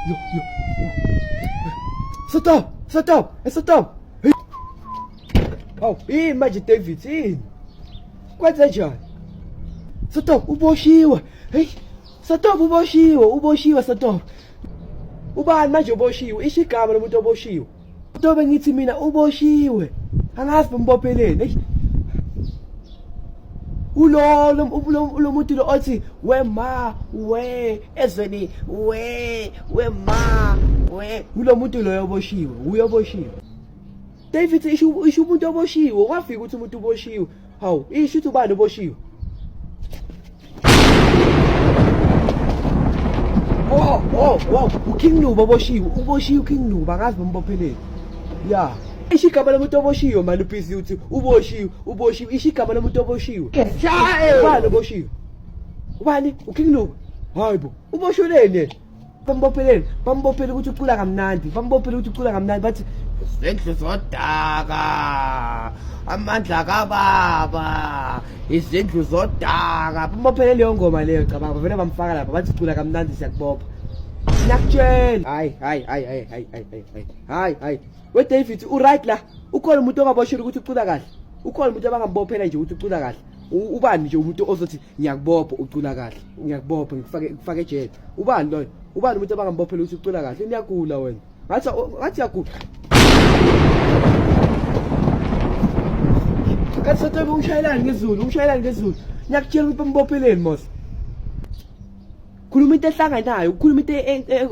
yo yo yo. Stop, stop, stop. Hawu, yini manje David, yini? Kwenze njani? Stop, uboshiwe. Hey, stop uboshiwe, uboshiwe stop. Ubani manje uboshiwe? Isho igama lomuntu oboshiwe. Tobe ngithi mina uboshiwe. Angazi bambopheleni. Hey. Ulo lo muntu lo othi we ma we ezweni we we ma we ulo muntu loyo oboshiwe, uyoboshiwe. David isho isho umuntu oboshiwe, wafika ukuthi umuntu uboshiwe. Hawu, isho ukuthi ubani oboshiwe? Oh, oh, oh, uKing Nuba oboshiwe, uboshiwe uKing Nuba, akazi bambopheleni. Ya. Isho igama lomuntu oboshiwe manje ubhizi uthi uboshiwe, uboshiwe, isho igama lomuntu oboshiwe. Ubani oboshiwe? Ubani? UKing Nuba. Hayibo, ubosheleni yena? Bambopheleni, bambophele ukuthi ucula kamnandi, bambophele ukuthi ucula kamnandi bathi izindlu zodaka, amandla kababa, izindlu zodaka. Bambophele leyo ngoma leyo cabanga, bavele bamfaka lapha bathi cula kamnandi siyakubopha. Ngiyakutshela. Hayi, hayi, hayi, hayi, hayi, hayi, hayi, hayi, hayi. We David, u right la. Ukhona umuntu ongaboshela ukuthi ucula kahle. Ukhona umuntu abangambophela nje ukuthi ucula kahle. Ubani nje umuntu ozothi ngiyakubopha ucula kahle ngiyakubopha ngikufake ngikufake ejele ubani loyo ubani umuntu abangambophela ukuthi ucula kahle niyagula wena ngathi ngathi uyagula kathi sotobe umshayelani ngezulu umshayelani ngezulu ngiyakutshela ukuthi bambopheleni mos khuluma into ehlanganayo ukhuluma into e, e, e,